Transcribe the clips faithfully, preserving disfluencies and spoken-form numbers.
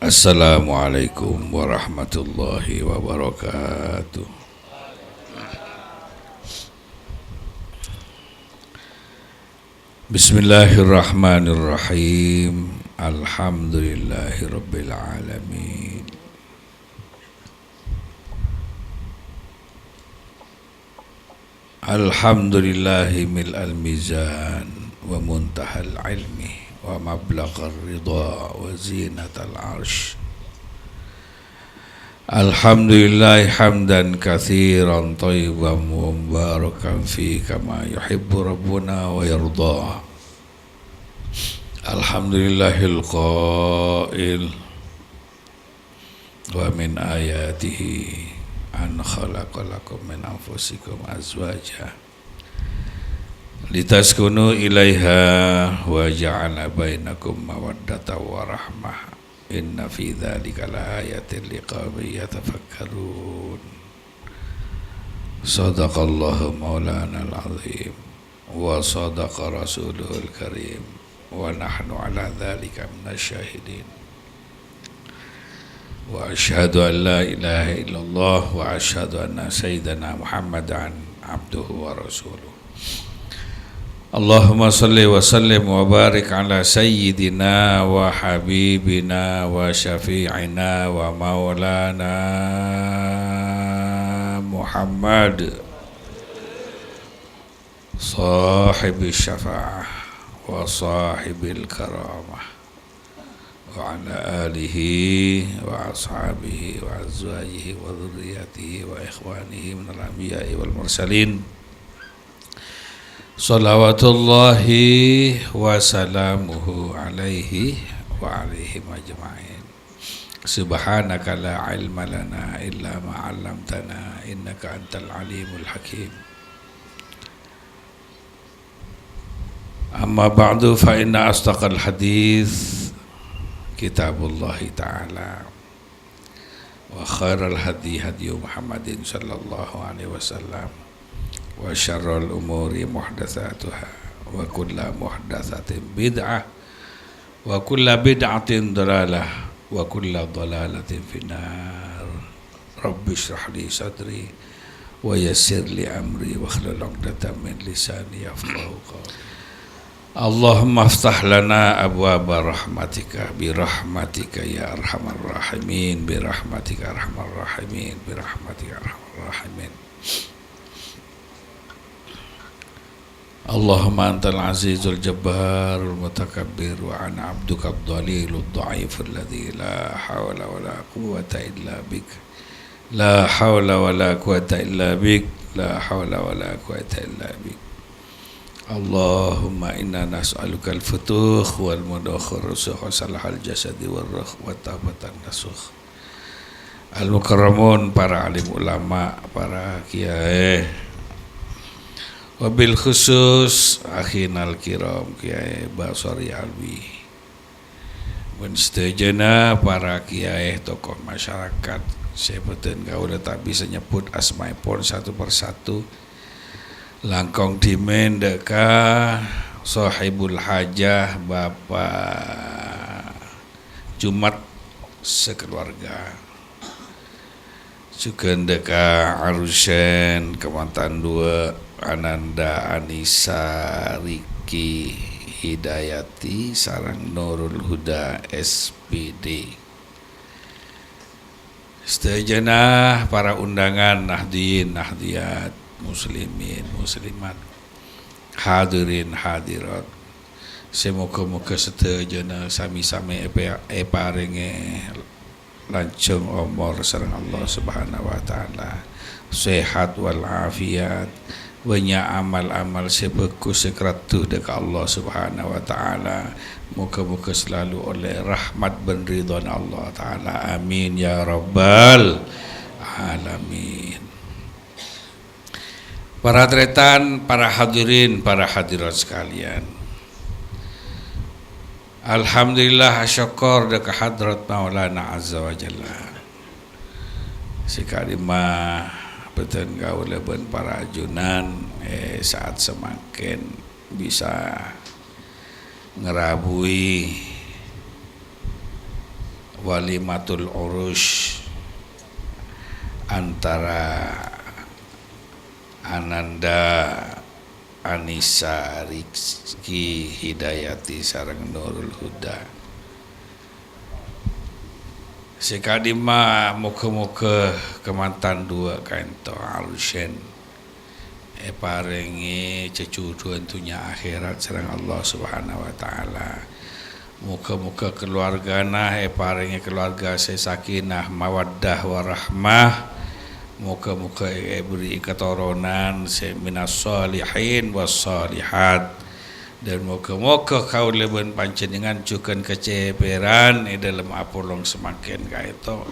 Assalamualaikum warahmatullahi wabarakatuh. Bismillahirrahmanirrahim. Alhamdulillahirabbil alamin. Alhamdulillahi mil'al mizan wa muntahal ilmi wa mablaghar ridha wa zinatal arsh. Alhamdulillahi hamdan katsiran thayyiban mubarakan fi kama yuhibbu rabbuna wa yarda. Alhamdulillahil qail, "Wa min ayatihi an khalaqa lakum min anfusikum azwaja litaskunu ilaiha wa ja'ala bainakum mawaddatan wa rahmah. Inna fi dzalika laayatin liqaumin yatafakkarun." Shadaqallahu maulanal azim. Wa shadaqa rasuluhul karim. Wa nahnu ala dzalika minasy syahidin. Wa asyhadu an la ilaha illallah wa asyhadu anna sayyidana Muhammadan abduhu wa rasuluh. Allahumma shalli wa sallim wa barik ala sayyidina wa habibina wa syafi'ina wa maulana Muhammad, shahibis syafa'ah wa shahibil karamah, wa ala alihi wa ashabihi wa azwajihi wa dzurriyyatihi wa ikhwanihi minal anbiya'i wal mursalin. Shalawatullahi wa salamuhu alaihi wa alaihim ajma'in. Subhanaka la ilma lana illa ma 'allamtana, innaka antal alimul hakim. Amma ba'du, fa inna asdaqal hadits kitabullahi ta'ala, wa khairal hadyi hadyu Muhammadin sallallahu alaihi wasallam, wa syarrul umuri muhdatsatuha, wa kullu muhdatsatin bid'ah, wa kullu bid'atin dhalalah, wa kullu dhalalatin finnar. Rabbi shrah li sadri, wa yassir li amri, wahlul 'uqdatam min lisani yafqahu qawli. Allahumma iftah lana abwaba rahmatika, bi rahmatika ya arhamar rahimin, bi rahmatika arhamar rahimin, bi rahmatika arhamar rahimin. Allahumma antal azizul jabbarul mutakabbir, wa ana abduka dhalilud dha'iful ladzi la haula wa la quwwata illa bik. La haula wa la quwwata illa bik. La haula wa la quwwata illa bik. Allahumma inna nas'alukal futuh wal muduh wa rusukh wa salahal jasadi wa ruh wa tafatan nasuh. Al-mukarramun, para alim ulama, para kiai, wabil khusus akhinal kiram Kiai Basori Alwi, bân sadhâjâna para kiai tokoh masyarakat sè bhâdhân kaulâ ta' bisa nyebbhut asmaèpon satu per satu, langkong dhimèn dâ' ka sohibul hajah Bapak Jumat sakaluarga. Jhughân dâ' ka Arusen, kamantan duwâ', Ananda, Anissa, Riki, Hidayati, sareng Nurul Huda, S P D. Sadhâjâna para undangan, nahdhiyin, nahdhiyat, muslimin, muslimat, hadirin, hadirat, sè moghâ-moghâ sadhâjâna sami-sami èpa-, èparèngè lanjhâng omor sareng Allah Subhanahu wa Ta'ala, sehat wal afiat, bânnya' amal-amal sè bhâghus sè karaddhu dâ' ka Allah Subhanahu wa Ta'ala. Moghâ-moghâ selalu ollè rahmat bân ridhona Allah Ta'ala. Amin ya rabbal alamin. Para tarètan, para hadirin, para hadirat sakalèyan. Alhamdulillah, asokkor dâ' ka hadrat Maulana Azza wa Jalla. Sè ka'dimma bhâdhân kaulâ bân para ajunan, è sa'at samangkèn bisa ngarabuwi walimatul urus antara Ananda Anissa Rizky Hidayati sareng Nurul Huda. Sè ka'dimma moghâ-moghâ kamantan duwâ' ka'ento arusen èparèngè jhâjhudhuwân dhunnya akhèrat sareng Allah Subhanahu wa Ta'ala. Moghâ-moghâ kaluwargana èparèngè kaluwarga sè sakinah, mawaddah, warahmah. Moghâ-moghâ èberri'i katoronan sè minas shalihin was shalihat. Dan moghâ-moghâ kaulâ bân panjhennengngan jhughân kacèpèran è dhâlem apolong samangkèn ka'ento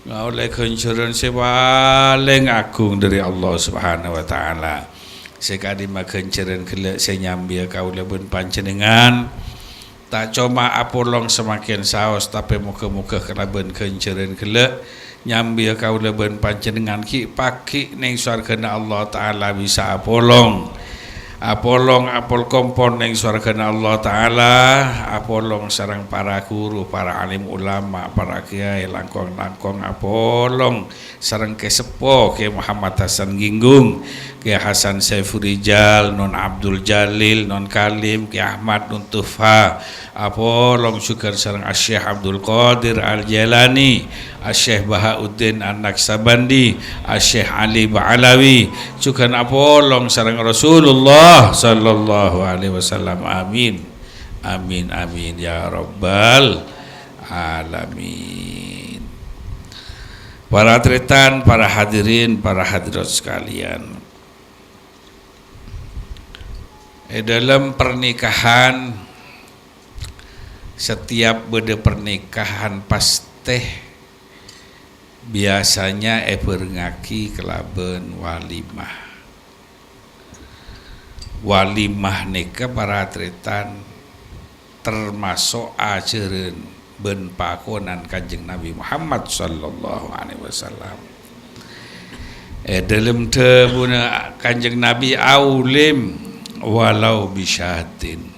ngaollè ghânjhârân sè palèng agung dhâri Allah Subhanahu wa Ta'ala. Sè ka'dimma ghânjhârân ghellâ' sè nyambiyâ kaulâ bân panjhennengngan, ta' coma apolong samangkèn saos, tapè moghâ-moghâ kalabân ghânjhârân ghellâ' nyambiyâ kaulâ bân panjhennengngan ghi'-paghi' neng sowarghâna Allah Ta'ala bisa apolong. Apolong apol kompon neng sowarghâna Allah Ta'ala, apolong sareng para ghuru, para alim ulama, para kiai, langkong-langkong apolong sareng Kè Seppo, Kè Muhammad Hasan Ginggung, Kè Hasan Saiful Rijal, Non Abdul Jalil, Non Kalim, Kè Ahmad, Non Tufa, apolong jhughân sareng Asy-Syeikh Abdul Qadir Al-Jailani, Asy-Syeikh Bahauddin An-Naqsabandi, Asy-Syeikh Ali Ba'alawi, jhughân apolong sareng Rasulullah sallallahu alaihi wasallam. Amin. Amin, amin, ya rabbal alamin. Para tarètan, para hadirin, para hadirat sekalian. È dhâlem pernikahan, setiap bâdâ pernikahan pastè biasanya èbhârengngaghi kalabân walimah. Walimah nèka para tarètan termaso' ajhârân bân pakonan Kanjeng Nabi Muhammad sallallahu alaihi wasallam. È dhâlem dhâbuna Kanjeng Nabi, "Aulim walau bisyatin."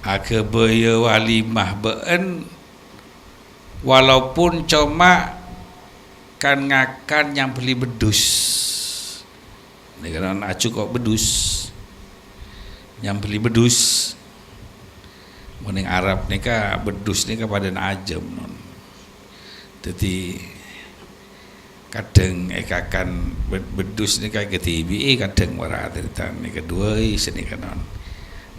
Aghâbâyâ walimah bâ'en, walaupun coma kan-ngakan nyambelli beddhus. Nèka non aju ko' beddhus. Nyambelli beddhus. Mon neng Arab nèka beddhus nèka padâna ajâm, non. Dhâddhi, kadhâng èkakan bed-, beddhus nèka èkadhibi'i kadhâng para tarètan, èkaduwâi sanèka, non.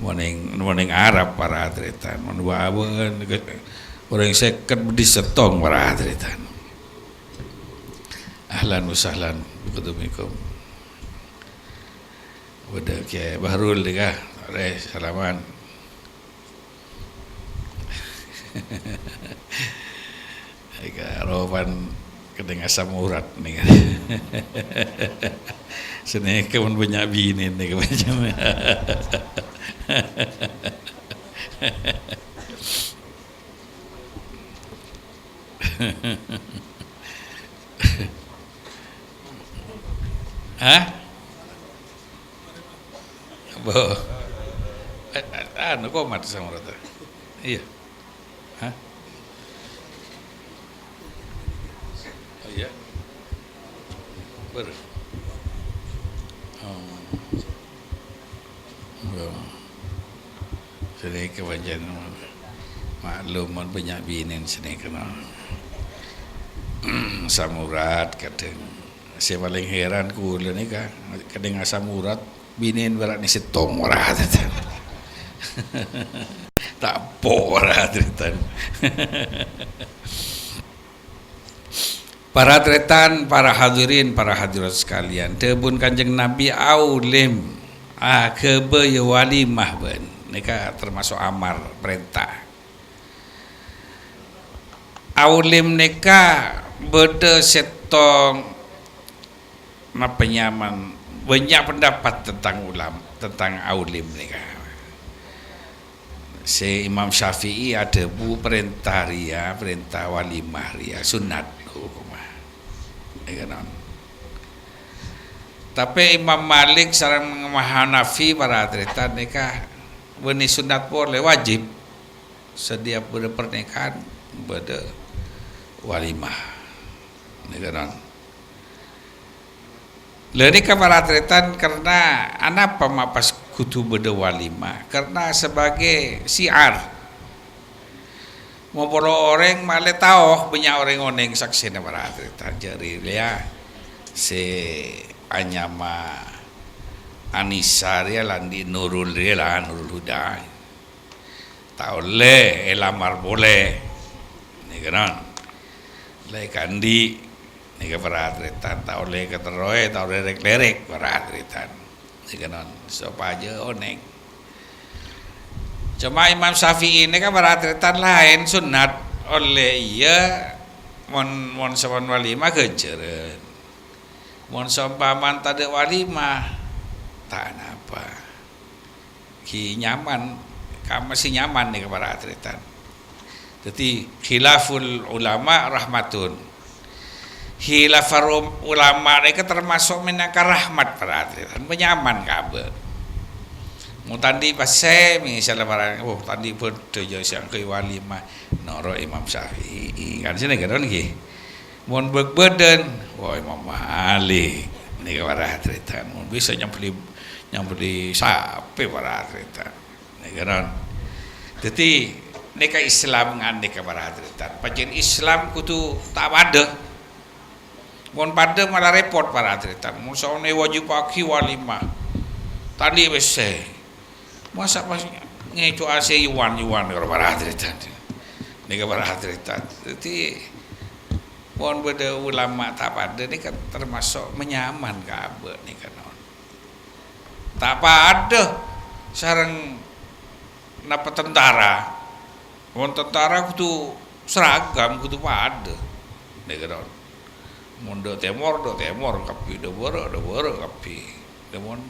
Mon neng, mon neng Arab para tarètan, mon bâ'-abâ'ân, orèng sèket beddhus sèttong para tarètan. Ahlan wa sahlan biqadumikum. Bâdâ Kè Bahrul nèka, arè salaman. Nèka ropan kadhâng asam urat nèka. Sanèka mon bânnya' binè nèka bânnya'. Hah? Bo. Eh, eh, anu, komat sama rata. Iya. Hah? Oh, iya. Ber. Oh. Bo. Sanèka pancèn maklum, mon bânnya' binèn sanèka, no. Asam urat kadhâng. Sè palèng heran kaulâ nèka, kadhâng asam urat, binèn bârâ'na sèttong ora. Ta' po ora, tarètan. Para tarètan, para hadirin, para hadirat sekalian, dhâbuna Kanjeng Nabi, "Aulim, aghâbâyâ walimah bâ'en." Nèka termasuk amar, perintah. Aulim nèka bâdâ sèttong, napa nyamana, bânnya' pendapat tentang ulam-, tentang aulim nèka. Sè Imam Syafi'i adhâbu parènta rèya, parènta walimah rèya sunnat hukumma. Nèka non. Tapè Imam Malik sareng Imam Hanafi para tarètan nèka bânnè sunnat polè, wajib. Setiap bâdâ pernikahan, bâdâ walimah. Nèka, non. Lha, nèka para tarètan, karna anapa ma' pas kodhu bâdâ walimah? Karna sebagai syiar. Mon polo orèng malè tao, bânnya' orèng onèng saksèna para tarètan. Jârèya sè anyama Anisa rèya la andi' Nurul rèya la, Nurul Huda. Ta' ollè èlamar polè. Nèka, non. La èkandi'. Nèka para tarètan, ta' ollè èkaterrowè, ta' ollè rèk-lèrèk, para tarètan. Nèka, non, sopajâ onèng. Coma Imam Syafi'i nèka para tarètan laèn, sunnat. Ollè iyâ, mon, mon sampon walimah ghânjhârân. Mon saompamana tadâ' walimah, ta' napa. Ghi nyaman, kamma sè nyaman nèka para tarètan. Dhâddhi, khilaful ulama rahmatun. Khilaful ulama nèka tamaso' mènangka rahmat para tarètan, panyaman ka abâ'. Mon ta' andi' pèssè, misalnya para, oh, ta' andi' bâdâ jâ sè angghâi walimah, noro' Imam Syafi'i. Kan sè nèka, non, ghi. Mon bâk bâdân, wah, Imam Malik. Nèka para tarètan. Mon bisa nyambelli, nyambelli sapè para tarètan. Nèka, non. Dhâddhi, nèka Islam nganèka para tarètan. Pancèn Islam kodhu ta' padâ. Mon padâ malah rèpot para tarètan. Mon saonè wajibaghi walimah. Ta' andi' pèssè. Masa' pas ngèco'a sè yuwan-yuwan karo para tarètan. Nèka para tarètan. Dhâddhi, mon bâdâ ulama ta' padâ nèka tamaso' manyaman ka abâ' nèka, non. Ta' padâ sareng napa tentara. Mon tentara kodhu seragam, kodhu padâ. Nèka, non. Mon dâ' tèmor, dâ' tèmor kabbhi, dâ' bârâ', dâ' bârâ' kabbhi. Dâ' mon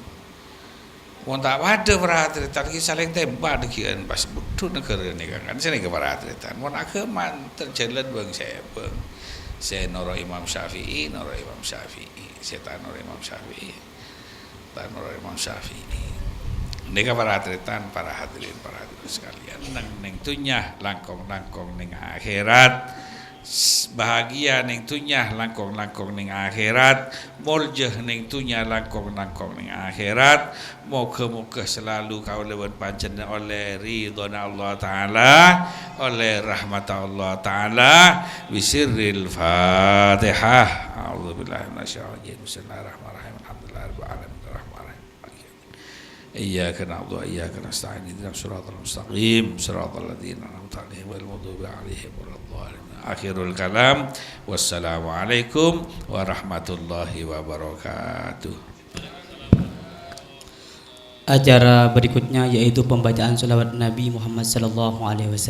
Mon ta' padâ para tarètan ghi' salèng tèmbhâk dhâggi'ân pas bhuddhu naghârâ nèka, kan sanèka para tarètan. Mon aghâma terjhâlân bâng-sèbâng. Sè noro' Imam Syafi'i, noro' Imam Syafi'i. Sè ta' noro' Imam Syafi'i, ta' noro' Imam Syafi'i. Nèka para tarètan, para hadirin, para hadirat sakalèyan. Neng, neng dhunnya, langkong-langkong neng akhèrat. S-, bahagia neng dhunnya, langkong-langkong neng akhèrat, molja neng dhunnya, langkong-langkong neng akhèrat. Moga-moga selalu kaulâ bân panjhennengngan ollè ridhona Allah Ta'ala, ollè rahmatta Allah Ta'ala, bisirril Fatihah. A'udzubillahi minasyaitonir rajim. Bismillahirrahmanirrahim. Alhamdulillahirabbil alamin. Arrahmanirrahim. Iyyaka na'budu wa iyyaka nasta'in. Ihdinas siratal mustaqim. Siratal ladzina an'amta 'alaihim ghairil maghdubi 'alaihim waladdallin. Akhirul kalam. Wassalamualaikum warahmatullahi wabarakatuh. Acara berikutnya yaitu pembacaan salawat Nabi Muhammad sallallahu alaihi wasallam.